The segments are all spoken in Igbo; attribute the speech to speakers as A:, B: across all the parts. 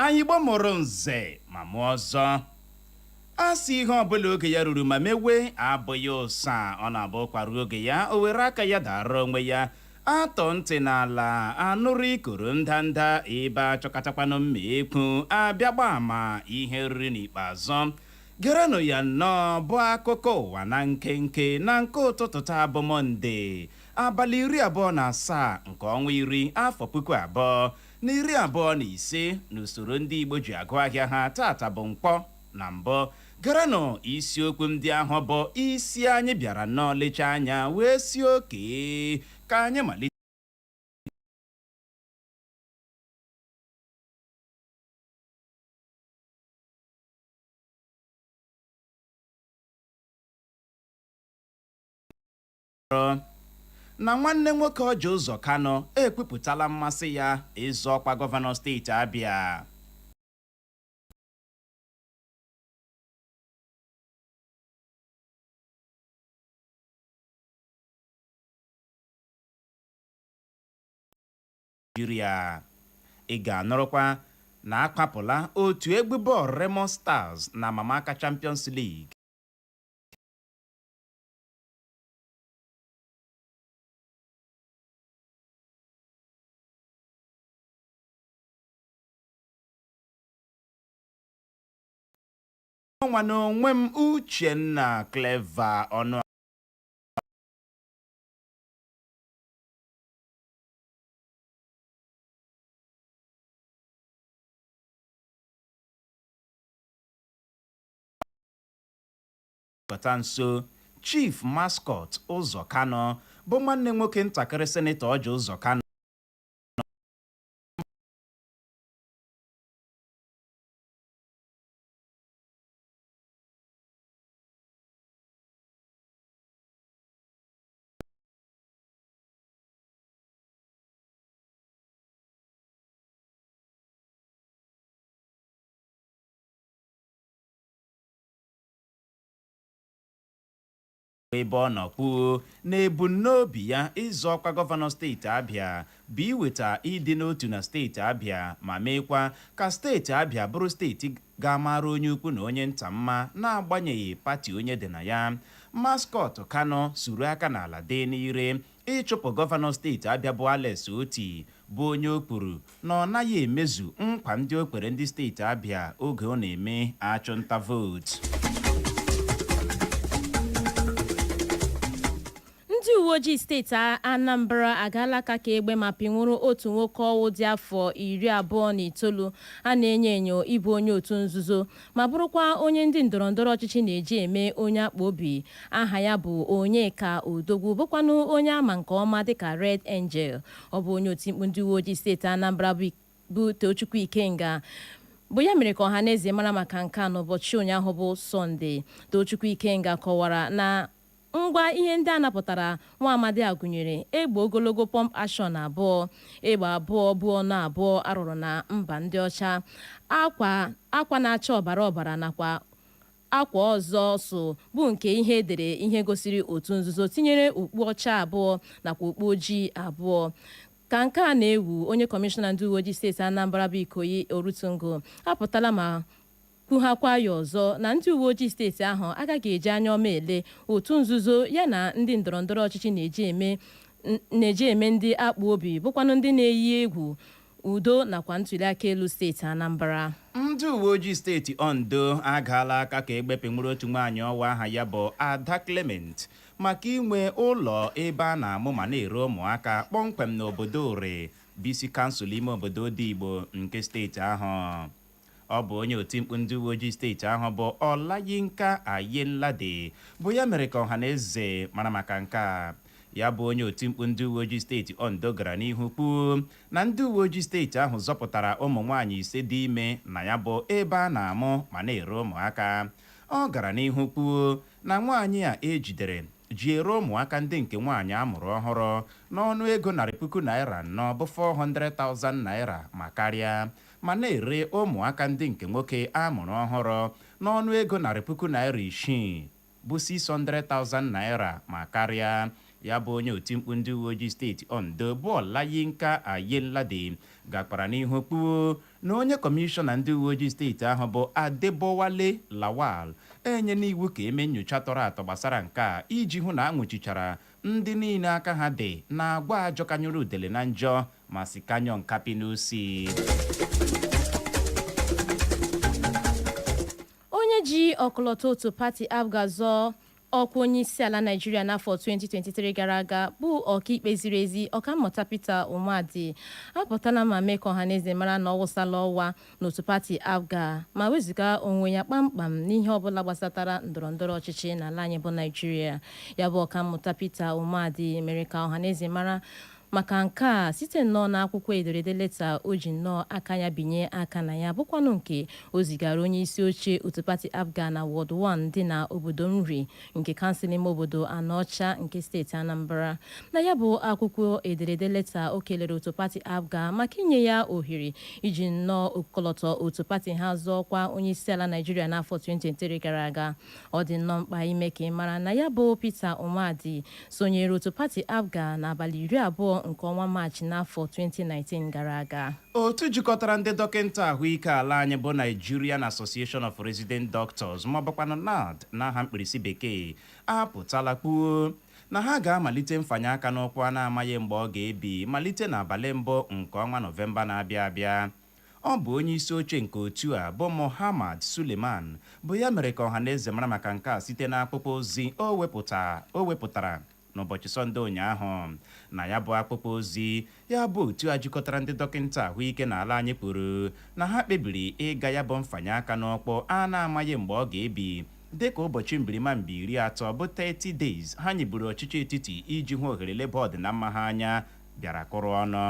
A: Anyị Igbo mụrụ nze ma mụọ ọzọ. A sị ihe ọbụla oge ya ruru ma mewe abụghị ụsa, ọ na-abụ ụkwa ruo oge ya, o were aka ya dara onwe ya. Atọ ntị n'ala anụrụ ikoro ndanda, ebe a chọkatakwanụ mma ekwu abịa gba ama ihe riri n'ikpeazụ. Gerenụ ya nnọọ bụ akụkọ ụwa na nkenke na nke ụtụtụ taa bụ Mọnde, abalị 27 nke ọnwa 10, afọ 2025 n'usoro ndị Igbo ji agụ ahịa ha. Tata bụ Nkwọ. Na mbụ, gerenụ isiokwu ndị ahụ bụ isi anyị bịara nnọọ lechaa anya wee si oke ka anyị malite na nwanne nwoke Orji Uzor Kalu ekwupụtala mmasị ya ịzọ ọkwa gọvanọ steeti Abịa. Naijiria. Ị ga-anụrụkwa na akwapụla otu egwu bọọlụ Remo Stars na Mamaka Champions League. Nwa n'onwe m, Uchenna Clever ọnụ kọta nso. Chief Mascot Uzor Kanu bụ nwanne nwoke ntakịrị Senetọ Orji Uzor Kanu ebe ọ nọ kwuo na ebumnobi ya ịzọ ọkwa gọvanọ steeti Abịa bụ iweta ịdị n'otu na steeti Abịa ma meekwa ka steeti Abịa bụrụ steeti ga-amara onye ukwu na onye nta mma n'agbanyeghị pati onye dị na ya. Mascot Kanu suru aka n'ala dee n'ire ịchụpụ gọvanọ steeti Abịa bụ Alex Otti, bụ onye o kwuru na ọ naghị emezu nkwa ndị o kwere ndị steeti Abịa oge ọ na-eme achụnta vootu.
B: Ndị uwe ojii steeti Anambra agaala aka ka egbe ma pịnwụrụ otu nwoke ọwụ dị afọ 29 a na-enyo enyo ịbụ onye otu nzuzo ma bụrụkwa onye ndị ndọrọndọrọ ọchịchị na-eji eme onye akpa obi. Aha ya bụ Onyeka Odogwu, bụkwanụ onye ama nke ọma dịka Red Angel. Ọ bụ onye otimkpu ndị uwe ojii steeti Anambra bụ Tochukwu Ikenga bụ ya mere ka ọhaneze mara maka nke a n'ụbọchị ụnyaahụ bụ Sọnde. Tochukwu Ikenga kọwara na Ngwa ihe ndị a napụtara nwa amadi a gụnyere egbe ogologo pump action abụọ, egbe abụọ bu ọnụ abụọ a rụrụ na mba ndị ọcha, akwa akwa na-acha ọbara ọbara nakwa akwa ọzọ sụ bụ nke ihe edere ihe gosiri otu nzuzo, tinyere okpu ọcha abụọ nakwa okpu ojii abụọ. Ka nke a na-ewu, onye kọmishọna ndị uwe ojii steeti Anambra bụ Ikoyi Orutugu apụtala ma kwughakwa ya ọzọ na ndị uwe ojii steeti ahụ agaghị eji anya ọma ele otu nzuzo ya na ndị ndọrọndọrọ ọchịchị na-eji eme ndị akpụ obi, bụkwanụ ndị na-eyi egwu udo nakwa ntuliaka elu steeti Anambra.
A: Ndị uwe ojii steeti Ondo agaala aka ka egbe pịnwụrụ otu nwaanyị ọwa aha ya bụ Ada Clement maka inwe ụlọ ebe a na-amụ ma na-ere ụmụaka kpọmkwem n'obodo Ore, bụ isi kansụl ime obodo Odigbo nke steeti ahụ. Ọ bụ onye otimkpu ndị uwe ojii steeti ahụ bụ Olayinka Ayenlade bụ ya mere ka ọha na eze mara maka nke a. Ya bụ onye otimkpu ndị uwe ojii steeti Ondo gara n'ihu kwuo na ndị uwe ojii steeti ahụ zọpụtara ụmụ nwaanyị ise dị ime na ya bụ ebe a na-amụ ma na-ere ụmụaka. Ọ gara n'ihu kwuo na nwaanyị a ejidere ji ere ụmụaka ndị nke nwaanyị a mụrụ ọhụrụ n'ọnụ ego ₦4,000 bụ 400,000 naira ma karịa, ma na-ere ụmụaka ndị nke nwoke a mụrụ ọhụrụ n'ọnụ ego ₦6,000 bụ 600,000 naira ma karịa. Ya bụ onye otimkpu ndị uwe ojii steeti Ondo, bụ Olayinka Ayenlade, gakwara n'ihu kpuo na onye kọmishọna ndị uwe ojii steeti ahụ, bụ Adebowale Lawal, enye n'iwu ka eme nyocha tọrọ atọ gbasara nke a iji hụ na a nwụchichara ndị niile aka ha dị na agwa ajọkanyere udele na njọ ma si kanyọ nkapị n'usi.
B: Onye ji ọkọlọtọ otu pati APGA zọọ ọkwa onye isi ala Naijiria n'afọ 2023 gara aga, bụ ọkaikpe ziri ezi, Ọkammụta Peter Umeadi, apụtala ma mee ka ọhaneze mara na ọ wụsala ọwa n'otu pati APGA ma wezụga onwe ya kpamkpam n'ihe ọbụla gbasatara ndọrọndọrọ ọchịchị n'ala anyị bụ Naijiria. Ya bụ Ọkammụta Peter Umeadi mere ka ọhaneze mara maka nke a site nnọọ n'akwụkwọ ederede leta o ji nnọọ aka ya binye aka na ya, bụkwanụ nke o zigara onye isi oche otu pati APGA na Ward 1 dị na obodo Nri nke kansụl ime obodo Anaọcha nke steeti Anambra. Na ya bụ akwụkwọ ederede leta, o kelere otu pati APGA maka inye ya ohere iji nnọọ ọkọlọtọ otu pati ha zọọkwa onye isi ala Naijiria n'afọ 2023 gara aga. Ọ dị nnọọ mkpa ime ka ị mara na ya bụ Peter Umeadi sonyere otu pati APGA n'abalị 20 nke ọnwa Maachị n'afọ 2019 gara aga.
A: Otu jikọtara ndị dọkịta ahụike ala anyị, bụ Nigerian Association of Resident Doctors, ma ọ bụkwanụ NARD n'aha mkpirisi bekee, apụtala kpuo na ha ga-amalite mfanye aka n'ụkwụ a na-amaghị mgbe ọ ga-ebi, malite n'abalị 1 nke ọnwa Nọvemba na-abịa abịa. Ọ bụ onye isi oche nke otu a, bụ Muhammad Suleiman, bụ ya mere ka ọha na eze mara maka nke a site n'akwụkwọ ozi o wepụtara n'ụbọchị Sọnde ụnyaahụ. Na ya bụ akwụkwọ ozi, ya bụ otu a jikọtara ndị dọkịta ahụike n'ala anyị kwuru na ha kpebiri ịga ya bụ mfanye aka n'ọkpọ a na-amaghị mgbe ọ ga-ebi dịka ụbọchị mbirimambi 30, bụ 30 days, ha nyeburu ọchịchị etiti iji hụ ohere leba ọdịnamma ha anya bịara kụrụ ọnụ.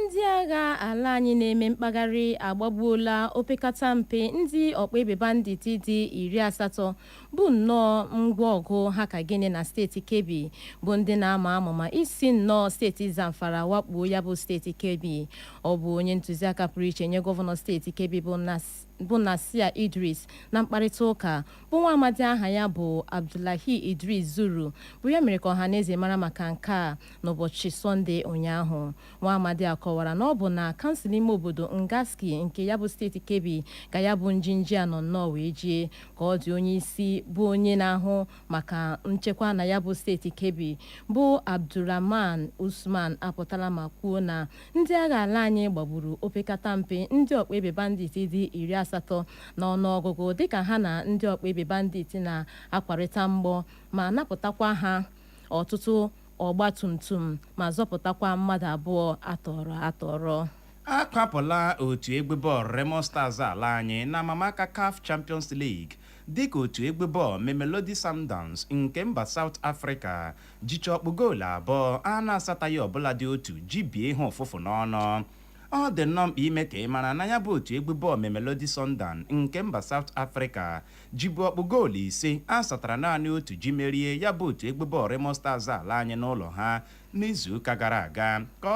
B: Ndị agha ala anyị na-eme mkpagharị agbagbuola opekata mpe ndị ọkpa egbe bandit dị 80 bụ nnọọ ngwa ọgụ ha ka gịnị na steeti Kebbi, bụ ndị na-ama amụma isi nnọọ steeti Zamfara wakpuo ya bụ steeti Kebbi. Ọ bụ onye ntụziaka pụrụ iche nye gọvanọ steeti Kebbi, bụ Nasir Idris, na mkparịta ụka, bụ nwa amadi aha ya bụ Abdullahi Idris Zuru, bụ ya mere ka ọhaneze mara maka nke a n'ụbọchị Sọnde ụnyaahụ. Nwa amadi a kọwara na ọ bụ na kansụl ime obodo Ngaski nke ya bụ steeti Kebbi ka ya bụ njinji a nọ nnọọ wee jie. Ka ọ dị, onye isi bụ onye na-ahụ maka nchekwa na ya bụ steeti Kebbi, bụ Abdulrahman Usman, apụtala ma kwuo na ndị agha ala anyị gbagburu opekata mpe ndị ọkpa egbe bandit dị 80 na ọnụọgụgụ dịka ha na ndị ọkpa egbe bandit na-akwarịta mgbọ, ma napụtakwa ha ọtụtụ ọgba tum tum, ma zọpụtakwa mmadụ abụọ atọrọ atọrọ.
A: Akwapụla otu egwu bọọlụ Remo Stars ala anyị na amamaka CAF Champions League, dịka otu egwu bọọlụ Mamelodi Sundowns nke mba South Africa jicha ọkpụ goolu 2 a na-asataghị ọbụla dị otu ji bie ihe ụfụfụ n'ọnụ. Ọ dị nnọọ mkpa ime ka ị mara na ya bụ otu egwu bọọlụ Mamelodi Sundowns nke mba South Africa jibu ọkpụ goolu 5 a satara naanị otu ji merie ya bụ otu egwu bọọlụ Remo Stars ala anyị n'ụlọ ha n'izuụka gara aga. Ka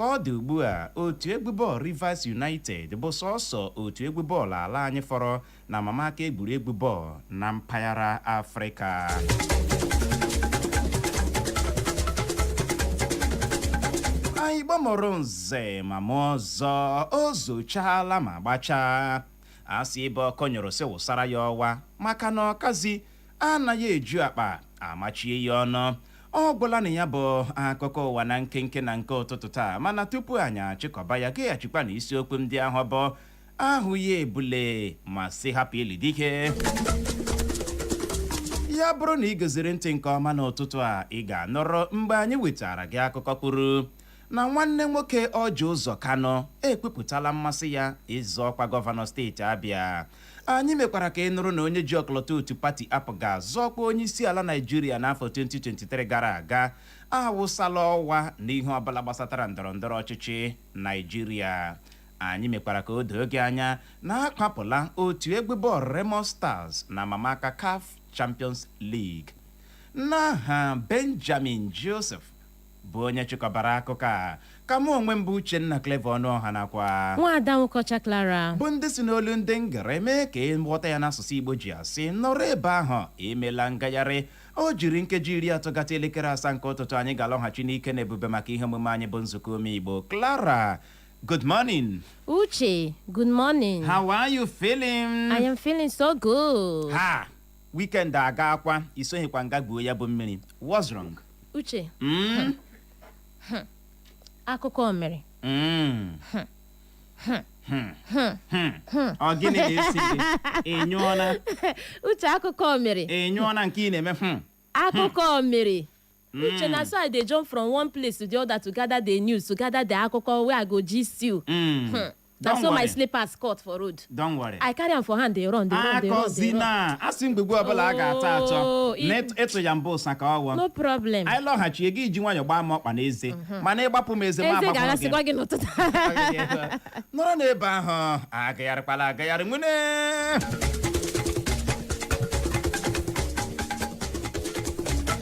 A: ọ dị ugbu a, otu egwu bọọlụ Rivers United bụ sọsọ otu egwu bọọlụ ala anyị fọrọ na amamaka egwuregwu bọọlụ na mpaghara Afrịka. Anyị gbamụrụ nze ma mụọ ọzọ, o zochaala ma gbachaa. Asị ebe ọkọ nyụrụ sị wụsara ya ọwa, maka na ọkazi anaghị eju akpa amachie ya ọnụ. Ọ gwụla na ya bụ akụkọ ụwa na nkenke na nke ụtụtụ taa. Mana tupu anyị achịkọba ya, geghachikwa na isiokwu ndị ahụ bụ ahụghị ebule ma sị hapụ ili dike. Ya bụrụ na ị goziri ntị nke ọma n'ụtụtụ a, ị ga-anọrọ mgbe anyị wetara gị akụkọ kwuru na nwanne nwoke Orji Uzor Kalu ekwupụtala mmasị ya ịzọ ọkwa gọvanọ steeti Abịa. Anyị mekwara ka ị nụrụ na onye ji ọkọlọtọ otu pati APGA zọọkwa onye isi ala Naijiria n'afọ 2023 gara aga awụsala ọwa n'ihe ọbụla gbasatara ndọrọndọrọ ọchịchị Naijiria. Anyị mekwara ka o doo gị anya na akwapụla otu egwu bọọlụ Remo Stars na amamaka CAF Champions League. N'aha Benjamin Joseph Bụ onye chịkọbara akụkọ a, ka mụ onwe m bụ Uchenna Clever Ọnụọha nakwa
B: Nwaada Nwokọcha Clara
A: bụ ndị si n'olu ndị ngere mee ka ịghọta ya n'asụsụ Igbo ji asị nọrọ ebe ahụ, emela ngagharị. O jiri nkeji 30 gata elekere 7 nke ụtụtụ, anyị ga-alọghachi n'ike na ebube maka ihe omume anyị bụ Nzukọ Ome Igbo. Clara, good morning.
B: Uche, good morning.
A: How are you feeling?
B: I am feeling so good.
A: Ha weekend aga akwa, isoghịkwa nga gbuo ya bụ mmiri. What's wrong?
B: Uche, akụkọ mere.
A: Ọ gịnị na-esi gị? Ị nyụọna?
B: Uche, akụkọ mere.
A: Ị nyụọna nke ị na-eme?
B: Akụkọ mere. Uche, na so I dey jump from one place to the other to gather the news, to gather the akụkọ wey I go gist you. Na
A: Don't
B: so my
A: worry.
B: slippers cut for road.
A: Don't worry.
B: I carry am for hand, dey run, dey run, dey run, dey run.
A: Akọzina asị mgbegbu ọbụla a ga-atọ atọ
B: Oh,
A: na ịtụ ya mbụ ụsa ka ọwụ.
B: No problem.
A: Anyị lọghachie, gị ji nwayọ gbaa m ọkpa n'eze, mana ịgbapụ m eze, ma
B: Eze
A: agbapụ gị.
B: Ga-agasịkwa gị n'ụtụtụ.
A: Nọrọ n'ebe ahụ, agagharịkwala agagharị nwune.